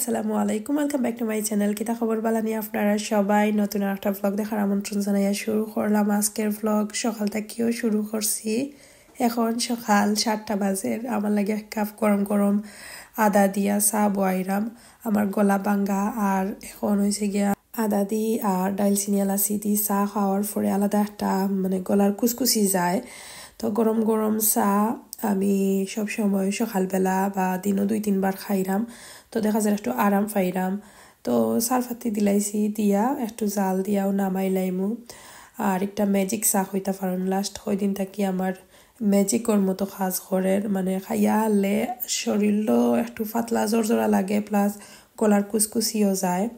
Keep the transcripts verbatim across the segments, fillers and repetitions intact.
আসসালামু আলাইকুম, welcome back to my channel। কিতা খবর, বালা নি আপনারা সবাই? নতুন আর একটা ব্লগ দেখার আমন্ত্রণ জানাইয়া শুরু করলাম আজকের ব্লগ। সকাল থাকিও শুরু করছি। এখন সকাল সাতটা বাজে। আমার লাগি এক কাপ গরম গরম আদা দিয়া চা বওয়াইরাম। আমার গলা ভাঙ্গা, আর এখন হইছে গিয়া আদা দি আর ডাইলচিনি এলাচি দি চা খাওয়ার পরে আলাদা একটা, মানে, গলার কুসকুসি যায়। তো গরম গরম চা আমি সব সময় সকালবেলা বা দিনও দুই তিনবার খাইরাম। তো দেখা যায় একটু আরাম পাইরাম। তো চার পাতি দিলাইছি, দিয়া একটু জাল দিয়াও নামাই লাইমু। আর একটা ম্যাজিক চা হইতা পারেন, লাস্ট কয়দিন থাকি আমার ম্যাজিকর মতো কাজ করের, মানে, খাইয়া হারলে শরীরও একটু পাতলা জরজরা লাগে, প্লাস গলার কুসকুসিও যায়।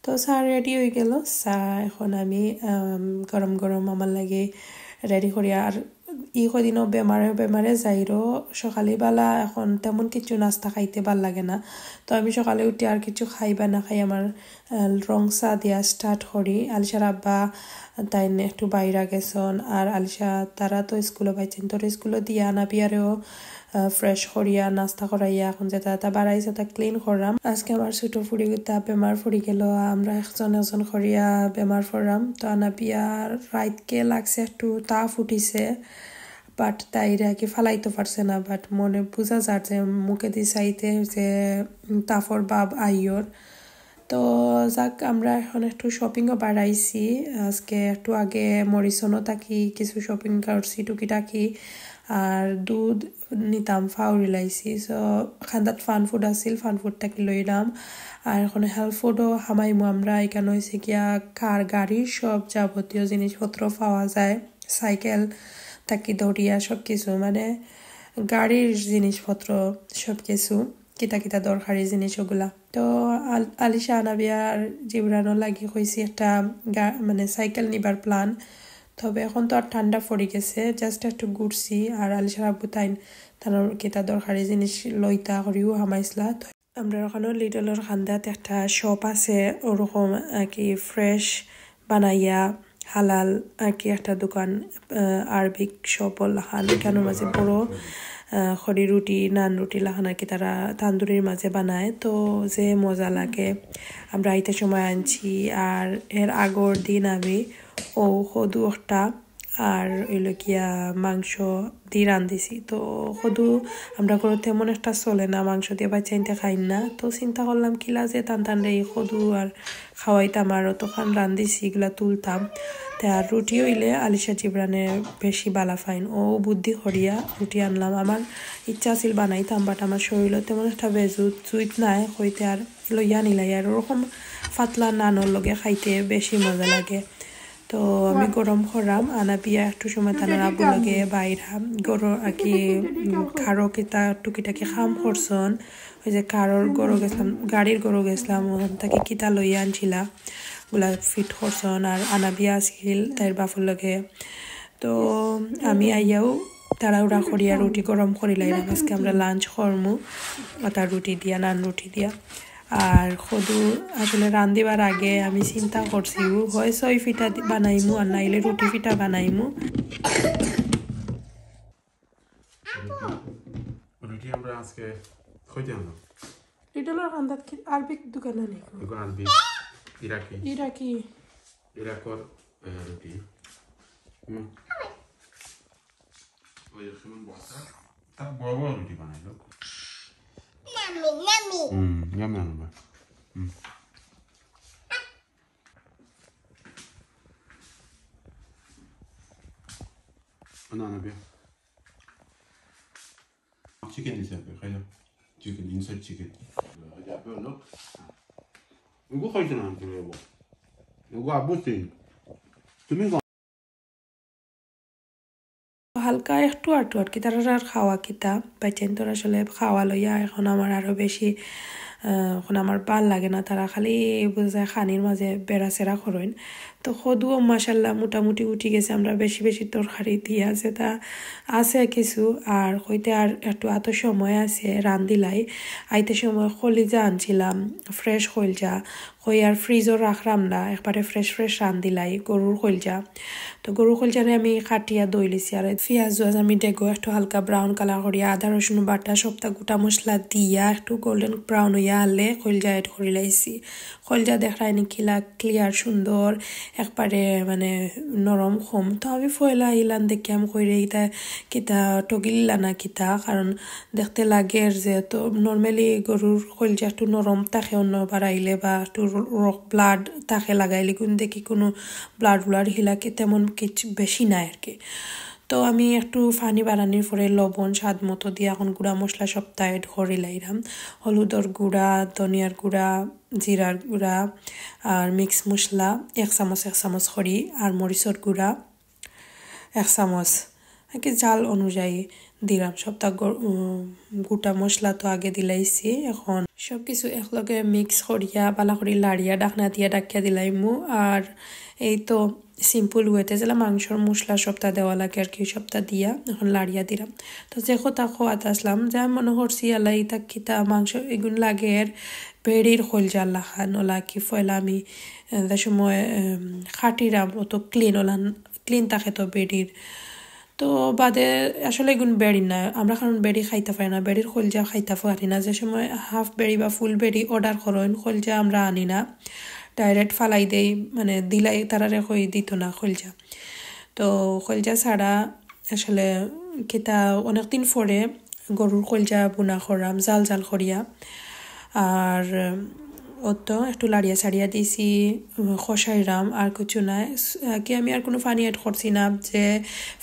তো চা রেডি হয়ে গেল। চা এখন আমি, আম, গরম গরম আমার লাগি রেডি করি। আর ই কদিনও বেমারে বেমারে যাইরো, সকালে বেলা এখন তেমন কিছু নাস্তা খাইতে ভাল লাগে না। তো আমি সকালে উঠি আর কিছু খাইবা না খাই আমার, আহ, রং চা দিয়া স্টার্ট করি। আলিশার আব্বা তাইন একটু বাইরা গেছন, আর আলিশা তারা তো স্কুলো পাইছেন, তোর স্কুলো দিয়া আনাবিয়ারেও ফ্রেশ করিয়া নাস্তা করাইয়া এখন যেটা এটা বাড়াইছে তা ক্লিন করলাম। আজকে আমার ছোট ফুড়ি গুতা বেমার পড়ি গেল, আমরা একজন একজন করিয়া বেমার পড়লাম। তো আনাবিয়ার রাইতকে লাগছে একটু তাপ উঠিছে, বাট তাইরে আর কি ফালাইতে পারছে না, বাট মনে বুঝা যার যে মুখে দি চাইতে যে, উম, তাপর ভাব আইয়র। তো যাক, আমরা এখন একটু শপিংও বাড়াইছি। আজকে একটু আগে মরিসনও থাকি কিছু শপিং করছি টুকিটাকি, আর দুধ নিতাম ফাউরি লাইছি। সো খান্দাত ফান ফুড আছিল, ফান ফুড থাকি লইলাম। আর এখন হেলথ ফুডও হামাইমু আমরা। এখানে হয়েছে গিয়া কার গাড়ির সব যাবতীয় জিনিসপত্র পাওয়া যায়, সাইকেল থাকি ধরিয়া সব কিছু, মানে, গাড়ির জিনিসপত্র সব কিছু, কিতা কিতা দরকারি জিনিস ওগুলা। তো আল-, আলিশা আনাবিয়ার জিবরানও লাগি কইছি একটা গা-, মানে, সাইকেল নিবার প্ল্যান। তবে এখন তো আর ঠান্ডা পড়ি গেছে, জাস্ট একটু ঘুরছি। আর আলিশার আব্বু তাইন তার কিতা দরকারি জিনিস লইতা করিও হামাইছলা। তো আমরা ওখানে লিডলর খান্দাত একটা শপ আছে, ওরকম আর কি ফ্রেশ বানাইয়া হালাল আর কি একটা দোকান, আহ, আরবিক শপ লাখান। এখানোর মাঝে বড়, আহ, খড়ি রুটি, নান রুটি লাখান আর কি তারা তান্দুরির মাঝে বানায়। তো যে মজা লাগে, আমরা আইতে সময় আনছি। আর এর আগর দিন আমি ও কদু একটা আর হইল গিয়া মাংস দি রান্ধিছি। তো কদু আমরা ঘরো তেমন একটা চলে না, মাংস দিয়া বাচ্চাইন্তে খাইন না। তো চিন্তা করলাম কিলা যে তান তানরে এই কদু আর খাওয়াইতাম, আর অতখান রান্ধিছি, এগুলা তুলতাম। তে আর রুটি হইলে আলিশা জিবরানে বেশি বালা পাইন, ও বুদ্ধি করিয়া রুটি আনলাম। আমার ইচ্ছা আছিল বানাইতাম, বাট আমার শরীরও তেমন একটা বেজুত জুইত নাই, কইতে আর লইয়া নিলাই। আর ওরকম পাতলা নানর লগে খাইতে বেশি মজা লাগে। তো আমি গরম করাম, আনাবিয়া একটু সময় তানার আব্বু লগে বাইরাম, গরো আর কি, উম, কারো কিতা টুকিটাকি কাম করছন। ওই যে কারোর গরো গেছিলাম, গাড়ির গরো গেছিলাম, ওখান থেকে কিতা লইয়া আনছিলা, ওগুলা ফিট করছন। আর আনাবিয়া আছিল তাইর বাপর লগে। তো আমি আইয়াও তাড়াহুড়া করিয়া রুটি গরম করি লাইলাম। আজকে আমরা লাঞ্চ করমু ওটা রুটি দিয়া, নান রুটি দিয়া। আর কদু আসলে রান্ধিবার আগে আমি চিন্তা করছি, ও হয় ছয় ফিটা দি-, বানাইমু, আর নাইলে রুটি ফিটা বানাইমু। রুটি আমরা আজকে কইতে আনলাম। লিডলর খান্দাত কি আরবিক দোকান আনি? এগুলো আরবি, ইরাকি। ইরাকি। ইরাকর, আহ, রুটি। হুম। ওই যে সুমন বস্তা, তা বড় বড় রুটি বানাইলো। Yummy, yummy. হুম, yummy, yummy. হুম। না, না, বিয়া। চিকেন দিছে আপনি, খাই যাও। Chicken, inside chicken. ওই যে আপনি হলো, এগু খাইছে না, আমি বলবো। এগু আবু সিং। তুমি হালকা একটু আটু আটকি তারা আর খাওয়া কিতা, বাচ্চাইন্তর আসলে খাওয়া লইয়া এখন আমার আরো বেশি, আহ, এখন আমার ভাল লাগে না। তারা খালি বুঝা যায় খানির মাঝে বেড়াছেড়া করইন। তো কদুও মাশাল্লাহ মোটামুটি উঠি গেছে, আমরা বেশি বেশি তরকারি দিয়া যেটা আছে কিছু, আর কইতে আর একটু এত সময় আছে রান্ধিলাই। আইতে সময় কলিজা আনছিলাম, ফ্রেশ কলিজা, কই আর ফ্রিজও রাখরাম না, একবারে ফ্রেশ ফ্রেশ রান্ধিলাই গরুর কইলজা। তো গরুর কইলজারে আমি কাটিয়া ধইলিছি, আর পিয়াজ উয়াজ আমি দেখো একটু হালকা ব্রাউন কালার করিয়া, আদা রসুন বাটা সবটা গোটা মশলা দিয়া একটু গোল্ডেন ব্রাউন হইয়া আলে কইলজা অ্যাড করিলাইছি। কইলজা দেখরায়নি কিলা ক্লিয়ার সুন্দর, একবারে মানে নরম কম। তো আমি ফয়লা ইলান দেখি আমি কইরে ইতা কিতা টগিলিলা না কিতা, কারণ দেখতে লাগের যে তো নরমালি গরুর কইলজা একটু নরম থাকে, অন্য বাড়াইলে বা একটু রক ব্লাড থাকে লাগাইলে, কিন্তু দেখি কোনো ব্লাড ব্লাড হিলাকে তেমন কিছু বেশি নাই আর কি। তো আমি একটু পানি বাড়ানির পরে লবণ স্বাদ মতো দিয়া এখন গুঁড়া মশলা সবটা অ্যাড করিলাইরাম। হলুদর গুঁড়া, ধনিয়ার গুঁড়া, জিরার গুঁড়া আর মিক্স মশলা এক চামচ এক চামচ করি, আর মরিচর গুঁড়া এক চামচ, আর কি ঝাল অনুযায়ী দিলাম। সবটা গো-, উম, গোটা মশলা তো আগে দিলাইছি। এখন সব কিছু একলগে মিক্স করিয়া বালা করি লাড়িয়া ঢাকনা দিয়া ঢাকিয়া দিলাইমু। আর এই তো সিম্পল ওয়েতে যেলা মাংসর মশলা সবটা দেওয়া লাগে আর কি, সবটা দিয়া এখন লাড়িয়া দিলাম। তো যে কথা কওয়াত আসলাম, যে মনে করছি আলাই ইতা কিতা মাংস এগুন লাগের বেড়ির কইলজার লাখান, ওলা কি ফয়লা আমি, আহ, যে সময়, উম, কাটিরাম অত ক্লিন ওলান, ক্লিন থাকে তো বেড়ির। তো বাদে আসলে এগুন বেড়ি না, আমরা কারণ বেড়ি খাইতা পারি না, বেড়ির কইলজা খাইতা পারি না। যে সময় হাফ বেড়ি বা ফুল বেড়ি অর্ডার করইন, কইলজা আমরা আনি না, ডাইরেক্ট ফালাই দেই, মানে দিলাই তারারে কই দিত না কইলজা। তো কইলজা ছাড়া আসলে কিতা অনেকদিন পরে গরুর কইলজা বুনা করাম জাল জাল করিয়া। আর অত একটু লাড়িয়া ছাড়িয়া দিছি, উম, কষাইরাম, আর কিছু নাই। স-, আহ, কি আমি আর কোনো পানি অ্যাড করছি না, যে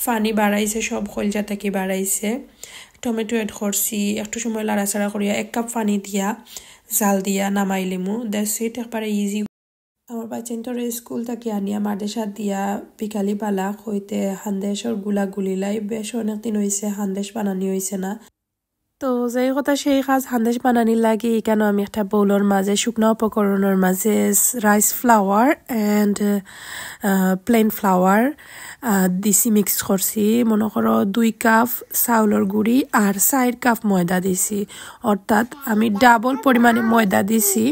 পানি বাড়াইছে সব কইলজা থাকি বাড়াইছে। টমেটো অ্যাড করছি, একটু সময় লাড়াচাড়া করিয়া এক কাপ পানি দিয়া জাল দিয়া নামাইলিমু। That's it, একবারে ইজি। আমার বাচ্চাইন্তরে স্কুল থাকি আনিয়া মাদ্রাসা দিয়া বিকালি বালা কইতে হান্দেশর গুলা গুলিলাই, বেশ অনেকদিন হইছে হান্দেশ বানানি হইছে না। তো যেই কথা সেই কাজ, হান্দেশ বানানি লাগি এখানে আমি একটা বোলর মাঝে শুকনা উপকরণর মাঝে rice flour and plain flour দিছি, মিক্স করছি। মনে করো দুই কাপ চাউলর গুঁড়ি আর চার কাপ ময়দা দিছি, অর্থাৎ আমি ডাবল পরিমাণে ময়দা দিছি।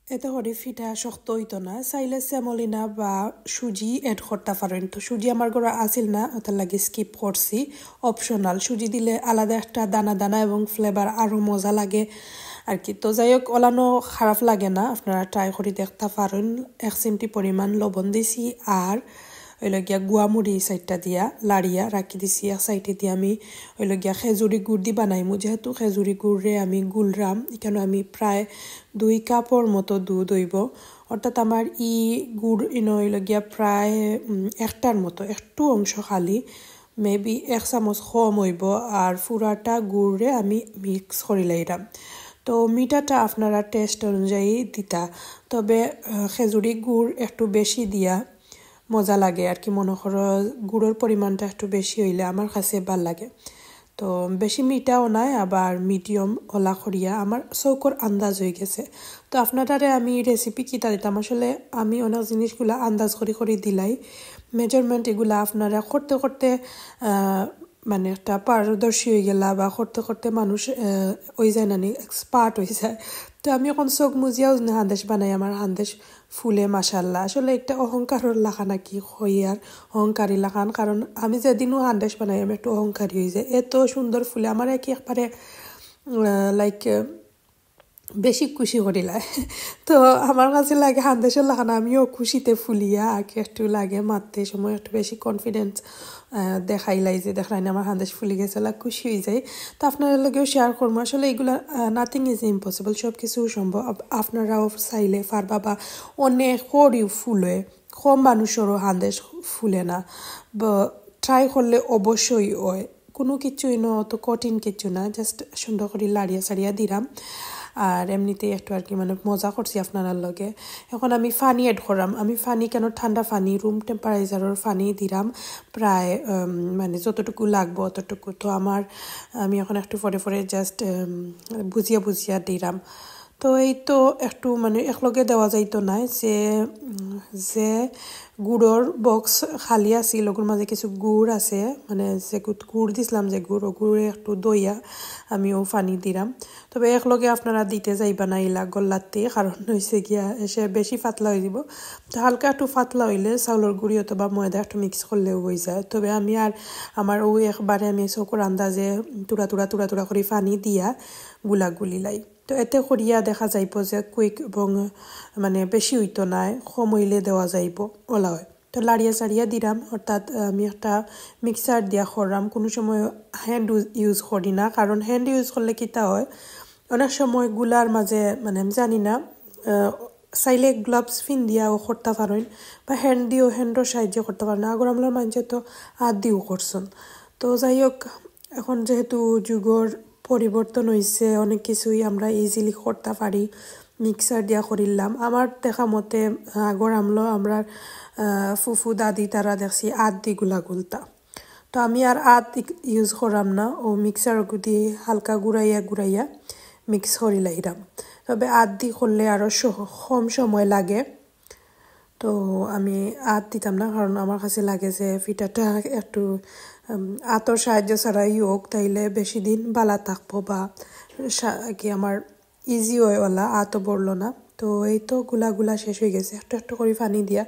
এতে করে ফিটা শক্ত হইতো না। চাইলে সেমোলিনা বা সুজি অ্যাড করতে পারেন। তো সুজি আমার ঘরে আছিল না, ওটার লাগি স্কিপ করছি। অপশনাল, সুজি দিলে আলাদা একটা দানা দানা এবং ফ্লেভার আরও মজা লাগে আর কি। তো যাই হোক, ওলানো খারাপ লাগে না, আপনারা ট্রাই করে দেখতে পারেন। এক চিমটি পরিমাণ লবণ দিছি, আর হইল গিয়া গুয়া মরিচ চাইরটা দিয়া লাড়িয়া রাখি দিছি। এক সাইডে দিয়া আমি হইল গিয়া খেজুরি গুড় দি বানাইমু, যেহেতু খেজুরি গুড়রে আমি গুলরাম। এখানে আমি প্রায় দুই কাপর মতো দুধ হইব, অর্থাৎ আমার ই গুড় ইনো হইল গিয়া প্রায়, উম, একটার মতো, একটু অংশ খালি, মেবি এক চামচ কম হইব। আর পুরাটা গুড়রে আমি মিক্স করি লাইরাম। তো মিঠাটা আপনারা টেস্ট অনুযায়ী দিতা, তবে, আহ, খেজুরি গুড় একটু বেশি দিয়া মজা লাগে আর কি। মনে করো গুড়র পরিমাণটা একটু বেশি হইলে আমার কাছে ভালা লাগে। তো বেশি মিঠাও নাই, আবার মিডিয়াম ওলা করিয়া আমার চৌকর আন্দাজ হয়ে গেছে। তো আপনারারে আমি রেসিপি কিতা দিতাম, আসলে আমি অনেক জিনিসগুলা আন্দাজ করি করি দিলাই। মেজারমেন্ট এগুলা আপনারা করতে করতে, আহ, মানে একটা পারদর্শী হয়ে গেলা বা করতে করতে মানুষ, আহ, হয়ে যায় না নি, এক্সপার্ট হয়ে যায়। তো আমি এখন চোখ মুজিয়াও যদি হান্দেশ বানাই, আমার হান্দেশ ফুলে মাশাল্লাহ। আসলে একটা অহংকারর লাখান আর কি, হই আর অহংকারী লাখান, কারণ আমি যেদিনও হান্দেশ বানাই আমি একটু অহংকারী হয়ে যাই। এত সুন্দর ফুলে আমার আর কি একবারে, আহ, লাইক, আহ, বেশি খুশি করিলায়। তো আমার কাছে লাগে হান্দেশর লাখান আমিও খুশিতে ফুলিয়া আর কি, একটু লাগে মাততে সময় একটু বেশি কনফিডেন্স দেখাইলাই যে দেখলাই না আমার হান্দেশ ফুলি গেছে, লাগ খুশি হয়ে যাই। তো আপনার লগেও শেয়ার করবো, আসলে এগুলা, আহ, nothing is impossible, সব কিছু সম্ভব। আপ-, আপনারাও চাইলে পারবা বা অনেক করিও ফুলে, কম মানুষেরও হান্দেশ ফুলে না। বা ট্রাই করলে অবশ্যই হয়, কোনো কিছু ইনো অত কঠিন কিছু না, জাস্ট সুন্দর করে লাড়িয়া চাড়িয়া দিলাম। আর এমনিতেই একটু আর কি মানে মজা করছি আপনার লগে। এখন আমি পানি অ্যাড করাম, আমি পানি কেন ঠান্ডা পানি, রুম টেম্পারেচারর পানি দিলাম প্রায়, উম, মানে যতটুকু লাগবো অতটুকু। তো আমার, আমি এখন একটু পরে পরে জাস্ট, উম, বুঝিয়া বুঝিয়া দিলাম। তো এই তো একটু মানে একলগে দেওয়া যাইতো না, যে উম, যে গুড়র বক্স খালি আছিল, ওগুর মাঝে কিছু গুড় আছে, মানে যে গুড়, গুড় দিছিলাম, যে গুড়, ও গুড়ে একটু দইয়া আমি ও পানি দিলাম। তবে একলগে আপনারা দিতে যাইবা না ইলা গল্লাতে, কারণ হইছে গিয়া এসে বেশি পাতলা হয়ে দিব। তো হালকা একটু পাতলা হইলে চাউলর গুঁড়ি অথবা ময়দা একটু মিক্স করলেও হয়ে যায়। তবে আমি আর আমার ও একবারে আমি চকুর আন্দাজে তুড়া তুড়া তুড়া তুড়া করে পানি দিয়া গুলা গুলি লাই। তো এতে করিয়া দেখা যাইব যে কুইক এবং মানে বেশি হইতো নায়, কম হইলে দেওয়া যাইব, ওলা হয়। তো লাড়িয়া চাড়িয়া দিলাম, অর্থাৎ আমি একটা মিক্সার দিয়া করলাম। কোনো সময় হ্যান্ড ইউজ করি না, কারণ হ্যান্ড ইউজ করলে কিতা হয়, অনেক সময় গুলার মাঝে মানে আমি জানি না, আহ, চাইলে গ্লাভস পিন দিয়াও করতে পারেন বা হ্যান্ড দিয়েও, হ্যান্ডর সাহায্যে করতে পারেন। আগর আমলর মানুষে তো হাত দিয়েও করছেন। তো যাই হোক, এখন যেহেতু যুগর পরিবর্তন হইছে, অনেক কিছুই আমরা ইজিলি করতে পারি, মিক্সার দিয়া করিলাম। আমার দেখা মতে, আহ, আগর আমলো আমরা, আহ, ফুফু দাদি তারা দেখছি আত দি গুলা গুলতা। তো আমি আর আত ইউজ করাম না, ও মিক্সার গুদি হালকা গুড়াইয়া গুড়াইয়া মিক্স করি লাইরাম। তবে আত দি করলে আরও সহ-, কম সময় লাগে। তো আমি আত দিতাম না, কারণ আমার কাছে লাগে যে ফিটাটা একটু, উম, আতর সাহায্য ছাড়াই হোক, তাইলে বেশি দিন বালা থাকবো বা সা-, কি আমার ইজি হয় ওলা, আতও বড়লো না। তো এই তো গুলা গুলা শেষ হয়ে গেছে, একটু একটু করে পানি দিয়া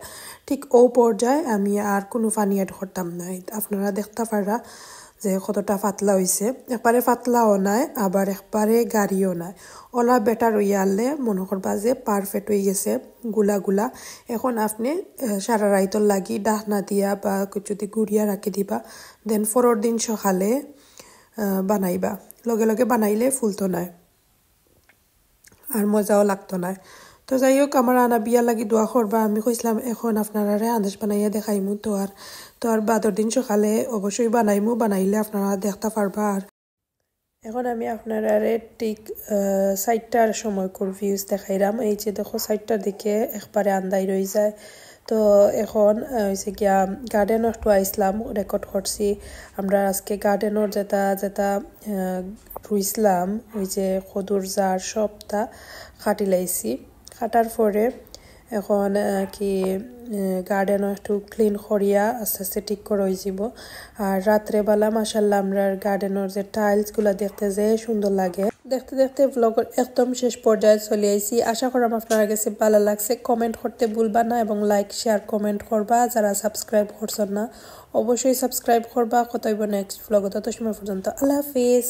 ঠিক ও পর্যায়ে আমি আর কোনো পানি অ্যাড করতাম না। এই আপনারা দেখতে পাররা যে কতটা পাতলা হইছে, একবারে পাতলাও নাই, আবার একবারে গাড়িও নাই। ওলা বেটার হইয়া আনলে মনে করবা যে পারফেক্ট হয়ে গেছে গুলা গুলা। এখন আপনি, আহ, সারা রাইতর লাগি ডাকনা দিয়া বা যদি গুড়িয়া রাখি দিবা, দেন পরের দিন সকালে, আহ, বানাইবা। লগে লগে বানাইলে ফুলতো নায়, আর মজাও লাগতো নায়। তো যাই হোক, আমার আনা বিয়ার লাগি দোয়া করবা। আমি কইছিলাম এখন আপনারারে আন্দাজ বানাইয়া দেখাইমু, তো আর, তো আর বাদর দিন সকালে অবশ্যই বানাইমু, বানাইলে আপনারা দেখতে পারবা। আর এখন আমি আপনারারে ঠিক, আহ, চাইরটার সময়কুর ভিউজ দেখাইরাম। এই যে দেখো, চাইরটার দিকে একবারে আন্দাই রয়ে যায়। তো এখন, আহ, হইছে গিয়া গার্ডেন একটু আইসলাম, রেকর্ড করছি। আমরা আজকে গার্ডেনর যেটা যেটা, আহ, রুইছলাম, ওই যে কদুর জার সবটা কাটি লাইছি। কাটার পরে এখন, আহ, কি, আহ, গার্ডেনও একটু ক্লিন করিয়া আস্তে আস্তে ঠিক করে হয়ে যাব। আর রাত্রেবেলা মাশাআল্লাহ আমরার গার্ডেনর যে টাইলসগুলা দেখতে যে সুন্দর লাগে। দেখতে দেখতে ব্লগর একদম শেষ পর্যায়ে চলে আইছি। আশা করাম আপনারা গেছে ভালা লাগছে। কমেন্ট করতে ভুলবা না এবং লাইক, শেয়ার, কমেন্ট করবা। যারা সাবস্ক্রাইব করছেন না, অবশ্যই সাবস্ক্রাইব করবা। কথা হইব নেক্সট ব্লগ। তত সময় পর্যন্ত আল্লাহ হাফিজ।